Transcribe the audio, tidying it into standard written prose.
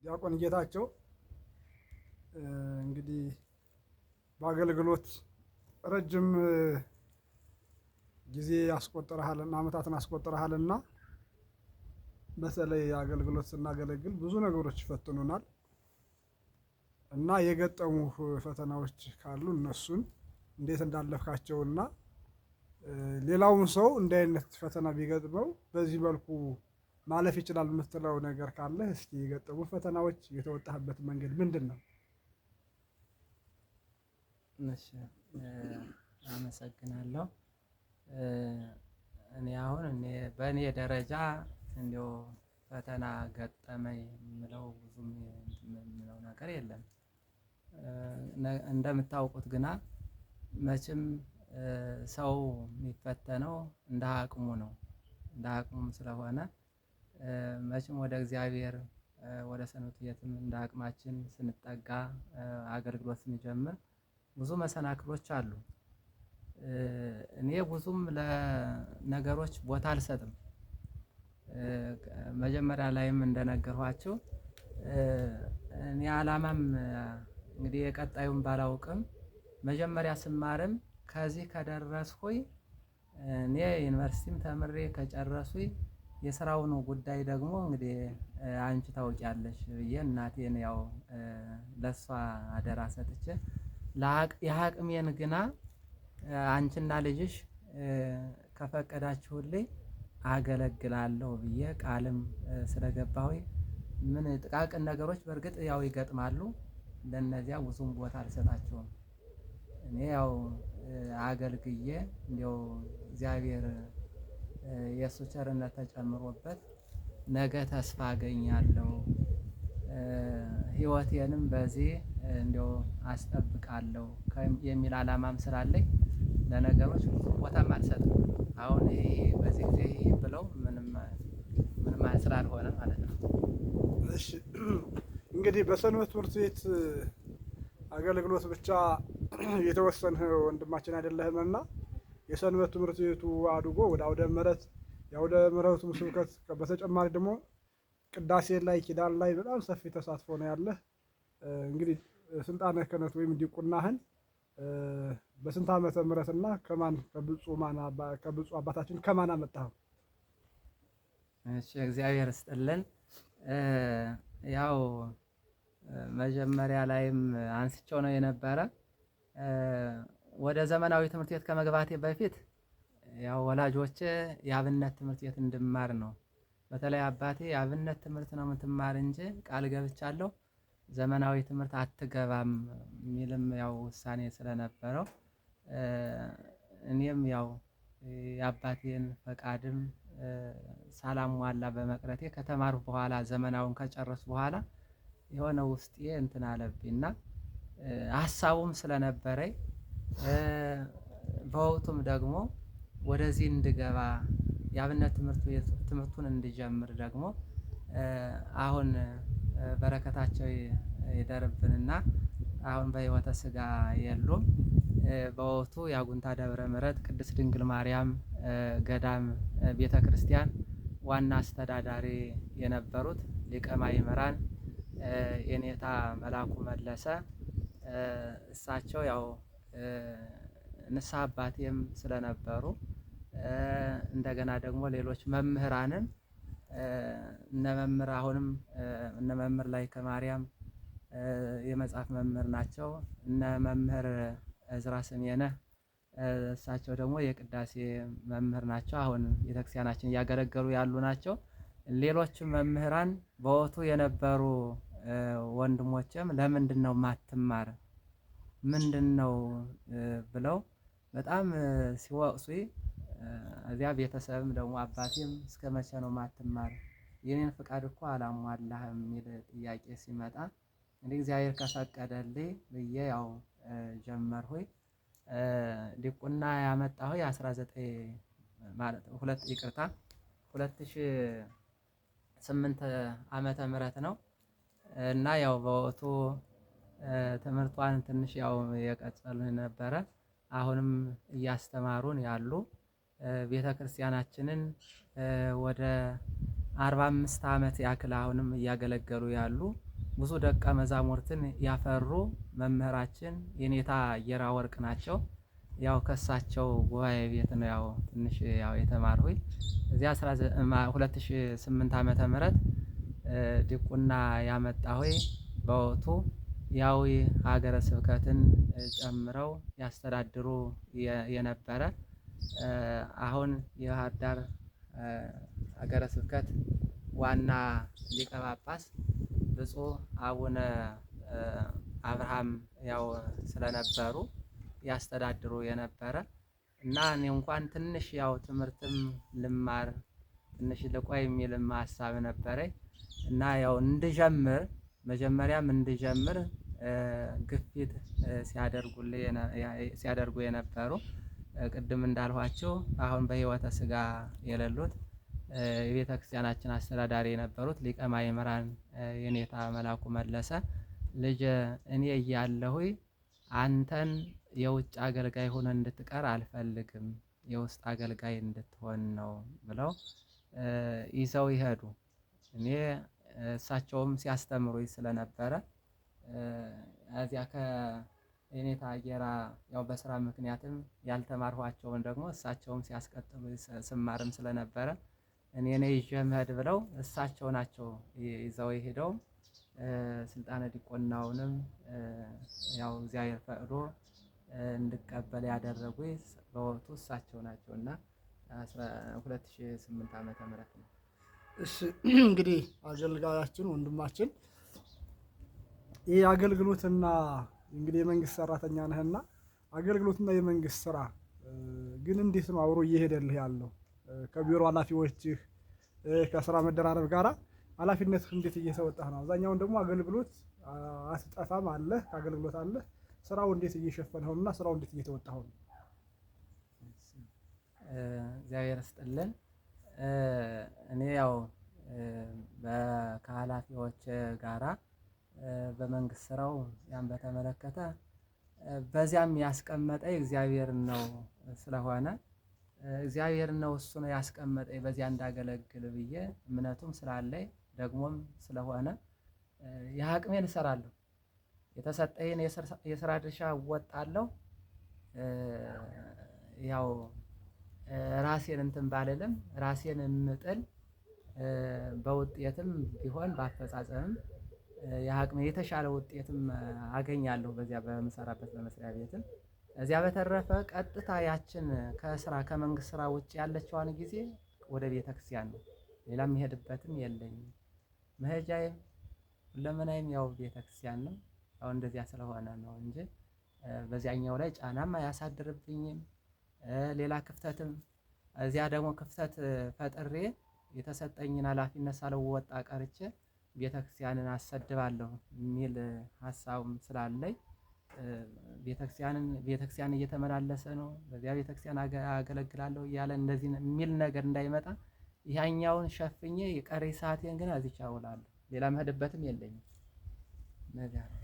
ዲያቆን ጌታቸው እንግዲህ በአገልግሎት ረጅም ጊዜ ያስቆጥረሃልና ዓመታትን አስቆጥረሃልና በተለይ አገልግሎት ስናገለግል ብዙ ነገሮች ይፈትኑናል እና የገጠሙ ፈተናዎች ካሉ እነሱን እንዴት እንዳለፍካቸውና ሌላውን ሰው እንዲህ አይነት ፈተና ቢገጥመው በዚህ መልኩ ማለፍ ይችላል የምትለው ነገር ካለ እስኪ የገጠሙ ፈተናዎች የተወጣህበት መንገድ ምንድን ነው? እሺ፣ አመሰግናለሁ። እኔ አሁን እኔ በእኔ ደረጃ እንደው ፈተና ገጠመኝ የምለው ብዙም የምለው ነገር የለም። እንደምታውቁት ግና መቼም ሰው የሚፈተነው እንደ አቅሙ ነው። እንደ አቅሙም ስለሆነ መቼም ወደ እግዚአብሔር ወደ ሰንበት ቤትም እንደ አቅማችን ስንጠጋ አገልግሎት ስንጀምር ብዙ መሰናክሎች አሉ። እኔ ብዙም ለነገሮች ቦታ አልሰጥም። መጀመሪያ ላይም እንደነገርኳችሁ እኔ አላማም እንግዲህ የቀጣዩን ባላውቅም መጀመሪያ ስማርም ከዚህ ከደረስኩኝ እኔ ዩኒቨርሲቲም ተምሬ ከጨረስኩኝ የስራውን ጉዳይ ደግሞ እንግዲህ አንቺ ታውቂያለሽ ብዬ እናቴን ያው ለእሷ አደራ ሰጥቼ የአቅሜን ግና አንቺና ልጅሽ ከፈቀዳችሁልኝ አገለግላለሁ ብዬ ቃልም ስለገባሁኝ ምን ጥቃቅን ነገሮች በእርግጥ ያው ይገጥማሉ። ለእነዚያ ብዙም ቦታ አልሰጣቸውም። እኔ ያው አገልግዬ እንደው እግዚአብሔር የእሱ ቸርነት ተጨምሮበት ነገ ተስፋ አገኛለሁ። ህይወቴንም በዚህ እንደው አስጠብቃለሁ የሚል አላማም ስላለኝ ለነገሮች ብዙ ቦታም አልሰጥም። አሁን ይሄ በዚህ ጊዜ ይሄ ብለው ምንም ምንም ስላልሆነ ማለት ነው። እሺ፣ እንግዲህ በሰንበት ትምህርት ቤት አገልግሎት ብቻ የተወሰንህ ወንድማችን አይደለህምና የሰንበት ትምህርት ቤቱ አድጎ ወደ አውደ ምሕረት የአውደ ምሕረቱ ስብከት በተጨማሪ ደግሞ ቅዳሴ ላይ ኪዳን ላይ በጣም ሰፊ ተሳትፎ ነው ያለህ። እንግዲህ ስልጣነ ክህነት ወይም ዲቁናህን በስንት ዓመተ ምሕረትና ከማን ከብፁዕ አባታችን ከማን አመጣኸው? እሺ፣ እግዚአብሔር ይስጥልን። ያው መጀመሪያ ላይም አንስቼው ነው የነበረ። ወደ ዘመናዊ ትምህርት ቤት ከመግባቴ በፊት ያው ወላጆቼ የአብነት ትምህርት ቤት እንድማር ነው። በተለይ አባቴ የአብነት ትምህርት ነው የምትማር እንጂ ቃል ገብቻለሁ ዘመናዊ ትምህርት አትገባም የሚልም ያው ውሳኔ ስለነበረው እኔም ያው የአባቴን ፈቃድም ሳላሟላ በመቅረቴ ከተማርኩ በኋላ ዘመናውን ከጨረስኩ በኋላ የሆነ ውስጤ እንትን አለብኝና ሀሳቡም ስለነበረኝ በወቅቱም ደግሞ ወደዚህ እንድገባ የአብነት ትምህርት ቤት ትምህርቱን እንድጀምር ደግሞ አሁን በረከታቸው ይደርብንና አሁን በሕይወተ ሥጋ የሉም። በወቅቱ የአጉንታ ደብረ ምሕረት ቅድስት ድንግል ማርያም ገዳም ቤተክርስቲያን ዋና አስተዳዳሪ የነበሩት ሊቀ ማእምራን የኔታ መላኩ መለሰ እሳቸው ያው ንስሐ አባቴም ስለነበሩ እንደገና ደግሞ ሌሎች መምህራንን እነ መምህር አሁንም እነ መምህር ላይከ ማርያም የመጽሐፍ መምህር ናቸው። እነ መምህር እዝራ ስሜነህ እሳቸው ደግሞ የቅዳሴ መምህር ናቸው። አሁን ቤተክርስቲያናችን እያገለገሉ ያሉ ናቸው። ሌሎችም መምህራን በወቅቱ የነበሩ ወንድሞችም ለምንድነው ማትማር ምንድነው ብለው በጣም ሲወቅሱኝ፣ እዚያ ቤተሰብም ደግሞ አባቴም እስከ መቼ ነው ማትማር የኔን ፍቃድ እኮ አላሟላህም የሚል ጥያቄ ሲመጣ እንግዲህ እግዚአብሔር ከፈቀደልኝ ብዬ ያው ጀመርሁኝ። ዲቁና ያመጣሁኝ 19 ማለት ሁለት ይቅርታ 2008 ዓመተ ምህረት ነው። እና ያው በወቅቱ ትምህርቷን ትንሽ ያው የቀጸሉ ነበረ። አሁንም እያስተማሩን ያሉ ቤተክርስቲያናችንን ወደ 45 ዓመት ያክል አሁንም እያገለገሉ ያሉ ብዙ ደቀ መዛሙርትን ያፈሩ መምህራችን የኔታ ጌራ ወርቅ ናቸው። ያው ከሳቸው ጉባኤ ቤት ነው ያው ትንሽ ያው የተማርሁኝ። እዚያ 2008 ዓመተ ምህረት ዲቁና ያመጣሁኝ በወቅቱ ያው ሀገረ ስብከትን ጨምረው ያስተዳድሩ የነበረ አሁን የባህር ዳር ሀገረ ስብከት ዋና ሊቀ ጳጳስ ብፁዕ አቡነ አብርሃም ያው ስለነበሩ ያስተዳድሩ የነበረ እና እኔ እንኳን ትንሽ ያው ትምህርትም ልማር ትንሽ ልቆይ የሚልም ሀሳብ ነበረኝ። እና ያው እንድጀምር መጀመሪያም እንድጀምር ግፊት ሲያደርጉ የነበሩ ቅድም እንዳልኋቸው አሁን በሕይወተ ሥጋ የሌሉት የቤተ ክርስቲያናችን አስተዳዳሪ የነበሩት ሊቀ ማእምራን የኔታ መላኩ መለሰ፣ ልጄ እኔ እያለሁኝ አንተን የውጭ አገልጋይ ሆነ እንድትቀር አልፈልግም፣ የውስጥ አገልጋይ እንድትሆን ነው ብለው ይዘው ይሄዱ። እኔ እሳቸውም ሲያስተምሩኝ ስለነበረ እዚያ ከእኔታ ጌራ ያው በስራ ምክንያትም ያልተማርኋቸውን ደግሞ እሳቸውም ሲያስቀጥሉ ስማርም ስለነበረ እኔ ነኝ ይዤ መሄድ ብለው እሳቸው ናቸው ይዘው የሄደው። ስልጣነ ዲቆናውንም ያው እግዚአብሔር ፈቅዶ እንድቀበል ያደረጉኝ በወቅቱ እሳቸው ናቸው እና 2008 ዓመተ ምህረት ነው። እሺ፣ እንግዲህ አገልጋያችን ወንድማችን ይህ አገልግሎትና እንግዲህ የመንግስት ሰራተኛ ነህና አገልግሎትና የመንግስት ስራ ግን እንዴት ነው አብሮ እየሄደልህ ያለው? ከቢሮ ኃላፊዎችህ ከስራ መደራረብ ጋራ ኃላፊነትህ እንዴት እየተወጣህ ነው? አብዛኛውን ደግሞ አገልግሎት አትጠፋም አለህ፣ ከአገልግሎት አለህ። ስራው እንዴት እየሸፈንኸው እና ስራው እንዴት እየተወጣኸው ነው? እግዚአብሔር ይስጥልን። እኔ ያው ከኃላፊዎች ጋራ በመንግስት ስራው ያን በተመለከተ በዚያም ያስቀመጠኝ እግዚአብሔር ነው ስለሆነ እግዚአብሔር ነው እሱ ነው ያስቀመጠኝ በዚያ እንዳገለግል ብዬ እምነቱም ስላለኝ ደግሞም ስለሆነ የአቅሜን እሰራለሁ። የተሰጠኝን የስራ ድርሻ እወጣለሁ። ያው ራሴን እንትን ባልልም ራሴን እምጥል በውጤትም ቢሆን በአፈጻጸምም የአቅሜ የተሻለ ውጤትም አገኛለሁ በዚያ በምሰራበት በመስሪያ ቤትም። እዚያ በተረፈ ቀጥታ ያችን ከስራ ከመንግስት ስራ ውጭ ያለችዋን ጊዜ ወደ ቤተክርስቲያን ነው። ሌላ የምሄድበትም የለኝም። መሄጃዬም ሁለመናዬም ያው ቤተክርስቲያን ነው። ያው እንደዚያ ስለሆነ ነው እንጂ በዚያኛው ላይ ጫናም አያሳድርብኝም። ሌላ ክፍተትም እዚያ ደግሞ ክፍተት ፈጥሬ የተሰጠኝን ኃላፊነት ሳልወጣ ቀርቼ ቤተክርስቲያንን አሰድባለሁ የሚል ሀሳብም ስላለኝ ቤተክርስቲያንን ቤተክርስቲያን እየተመላለሰ ነው በዚያ ቤተክርስቲያን አገለግላለሁ እያለ እንደዚህ የሚል ነገር እንዳይመጣ ያኛውን ሸፍኜ የቀሪ ሰዓቴን ግን እዚች አውላለሁ። ሌላ መሄድበትም የለኝም። እነዚያ ነው።